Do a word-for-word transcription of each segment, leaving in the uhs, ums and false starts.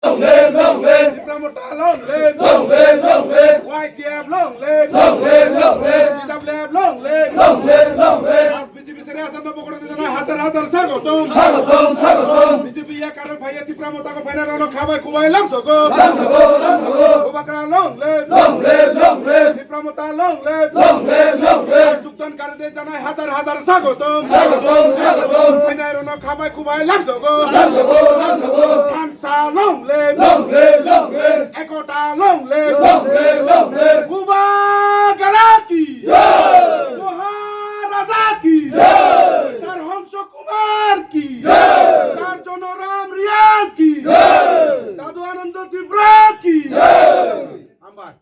Long live, long live. Tipra Motha long live. Long live, long live. Y T F long live. Long live, long live. G W F long live. Long live, long live. B J P sere Assam bokor jana hazar hazar sagotom. Sagotom, sagotom. B J P ya karo phaiya Tipra Motha ko phaina rono khabai kubai lamsogo. Lamsogo, lamsogo. Bubagra long live. Long live, long live. Tipra Motha long live. Long live, long live. Juktan karde janai hazar hazar sagotom. Sagotom, sagotom. Phainai rono khabai kubai lamsogo. Lamsogo, lamsogo. Thansa long live. Long live, long live. Ekota long live. Long live, long live. Bubagra ki. Jai. Maharaja ki. Jai. Sir Hongso Kumar ki. Jai. Sir Jonoram Reang ki. Jai. Dadu Anando Tripura ki. Jai. Hambai.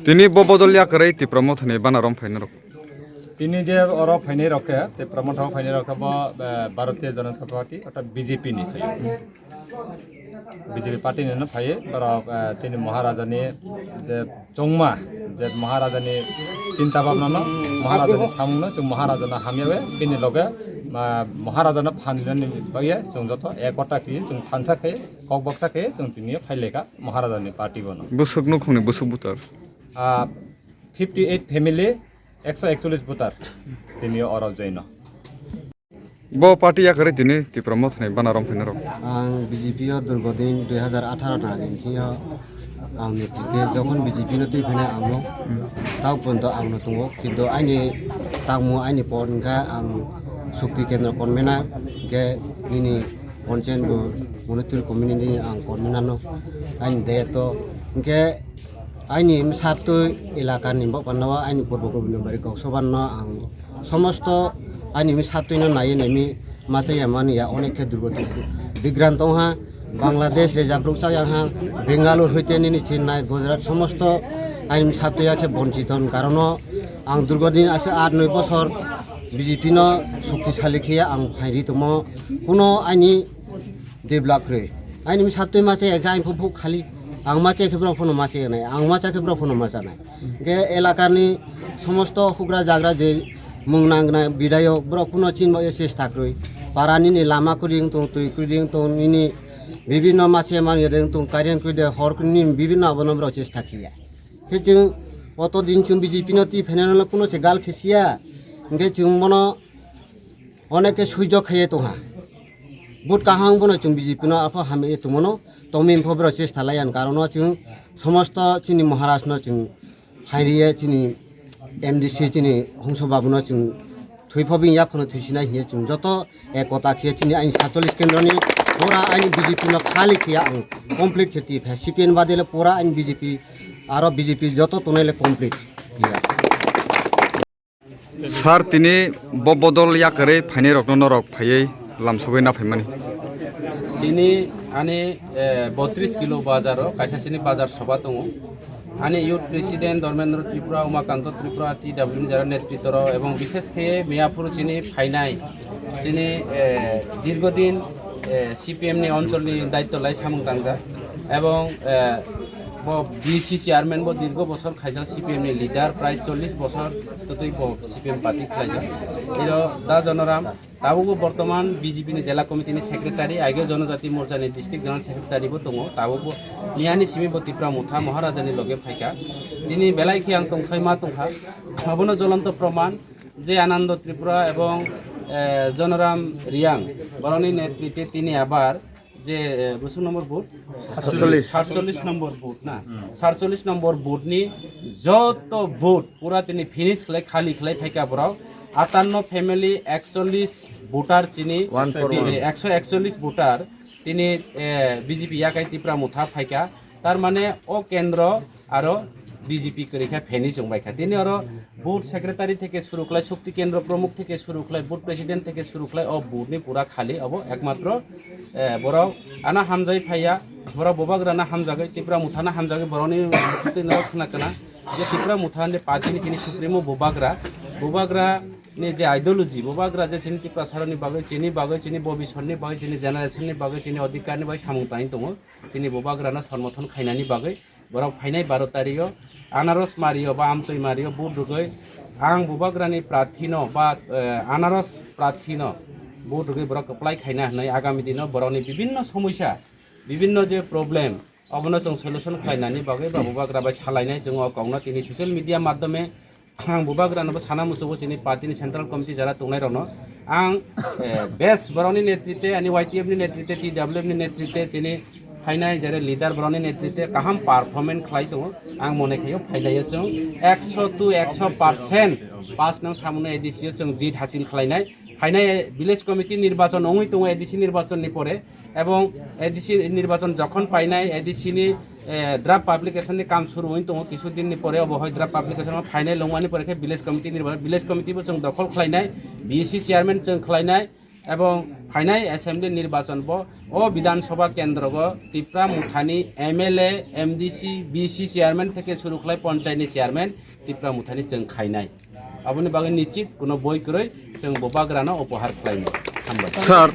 Tini bo bodol yakarwi Tipra Mothani bana rom phainai rok. Tini je oro phainai rok khe, Tipra Motha phainai rok khe bo, eh, Bharatiya Janata Party, orthat B J P ni phaio. B J P party ni no phaio, borok, eh, tini Maharaja ni je chongma, je Maharaja ni chinta bhabna no, Maharaja ni samung no, chwng Maharaja no hamya we, bini loge, ma-, Maharaja no phan dinani bagwi chwng joto ekota khe, chwng thansa khe, kok baksa khe, chwng tini phai lekha. Maharaja ni party bono. Bwswk nukhungni bwswk voter? Ah, fifty eight family, ekso ekchollis voter. Tini oro joino. Bo party yakarwi tini Tipra Mothani bana rom phainai rok. Ang B J P o durgo din dui hazar atharo na agini sio ang netrite jokhon B J P no twi phainai ang no tao pondo ang no tongo, kintu aini tangmo aini por hwnkha ang Shakti Kendra convener hwnkhe nini Panchayat bo Monitor community ni ang kormi nano aini dayato. Hingke aini bwsatwi elaka ni bo panda o aini purbo gobinda bari kok sobanno ang somosto aini bwsatwi no naiwi naimi masa ya mani ya onek khe durgoti bigran tongha. Bangladesh rejak rok chayang ha, Bengaluru hoite nini Chennai, Gujarat somosto aini bwsatwi ya khe bonchiton karono ang durgodin ase aat noi bosor B J P no shoktisali khe ang phairi tomo. Kuno aini develop kwrwi. Aini bwsatwi ma chaya khe aini phuk phuk khali. Ang ma chaya khe borok phano ma chaya nai. Ang ma chaya khe borok phano ma chanai. Hingke elakani somosto hugra jagra je mung nangnai bidayok borok phano chinbaio chesta kwrwi. Parani ni lama kwrwi wng tong, twi kwrwi wng tong, nini bibinno ma chaya man yadeng tong, current kwrwi de hor kwrwi ni bibinno abono borok chesta khiya. Khe chwng oto din chwng B J P no twi phainai no kuno se gal khe siya. Hingke chwng bono Oneke suijok khaiye tongha. But kaham bono chwng B J P no apho hamye tongmano, tongmani pho borok chesta laiya, karon no chwng somosto chini Maharaj no chwng phairiye, chini M D C chini Hongso Babu no chwng thwi pho bini yaphano thwisinai hiye chwng joto ekota khiye chini aini satchollish kendro ni pura aini B J P no khali khiya ang complete khe twi pha C P M badele pura aini B J P aro B J P joto tonai le complete khiya. Sir, tini bo bodol yakarwi phainai rokno norok phaiwi lamsogwi na phaimani. Tini ani, eh, botris kilo bazaro kaisa sini bazar soba tongo. Ani youth president Dharmendra Tripura, Umakanto Tripura, T W ni jara netritoro ebong bishesh khe Miyapur chini phainai chini, eh, dirgodin, eh, C P M ni oncholni daitto lai samung tangjak ebong, eh, bo B C chairman bo dirgo bosor khaijak C P M ni leader, prai chollish bosor twtwi bo C P M party khlaijak. Iro da Jonoram, tabukbo bortoman B J P ni Jela Committee ni secretary, ageo Jonojati Morcha ni district general secretary bo tongo. Tabukbo miyani simi bo Tipra Motha Maharaja ni loge phaikha. Tini belai khe ang tongthai ma tongkha. Abono jolonto proman je Anando Tripura ebong, eh, Jonoram Reang borokni netrite tini abar je, eh, bosong number vote? Satchollish. Satchollish number vote na? Hmm. Satchollish number vote ni joto vote pura tini finish khlai, khali khlai phaikha borok. Atanno family ekchollish voter chini, one four one. Tini ekso ekchollish voter tini, eh, B J P yakai Tipra Motha phaikha. Tar mane o kendro aro B J P kwrwi khe feni chwng bai kha. Tini oro booth secretary theke suru khlai, shokti kendro pramukh theke suru khlai, booth president theke suru khlai, o booth ni pura khali obo ekmatro, eh, borok ana hamjai phaiya, borok bubagra na hamjagwi, Tipra Motha na hamjagwi, borokni bwtwi no khna kana je Tipra Motha ni party ni chini supremo bubagra, bubagra ni je ideology, bubagra je chini Tiprasarok ni bagwi, chini bagwi, chini bobisor ni bagwi, chini generation ni bagwi, chini odhikar ni bagwi samung tangwi tongo, tini bubagra no somorthon khainani bagwi. Borok phainai baro tario anaros mario ba amtwi mario vote rwgwi ang bubagrani prarthino ba, eh, anaros prarthino vote rwgwi borok kwplai khaina hwnwi agami dino borokni bibinno somosya Bibinno je problem, obono chwng solution khlainani bagwi ba bubagra bai salainai chwng o kokno tini social media madhyome ang bubagrano bo sana musugo chini party ni central committee jara tongnai rokno ang, eh, best borokni netrite ani Y T F ni netrite T W F ni netrite chini phainai jare leader borokni netrite kaham performance khlai tongo ang mone khayo phainai chwng ekso to ekso percent pass nang samuno A D C o chwng jit hasil khlainai phainai village committee nirbachon ongwi tongo A D C nirbachon ni pore ebong A D C nirbachon jokhon painai A D C ni, eh, draft publication ni kam suru wngwi tongo kisu din ni pore obo hoi draft publication o phainai longmani pore khe village committee nirbachon village committee bo chwng dokhol khlainai B C chairman chwng khlainai ebong phainai assembly nirbachon bo o Bidhan Sabha kendro go Tipra Mothani M L A, M D C, B C chairman theke suru khlai ponchayat ni chairman Tipra Mothani chwng khainai. Aboni bagwi nichit kuno boi kwrwi chwng bubagrano upohar khlainai. Hambai. Sir,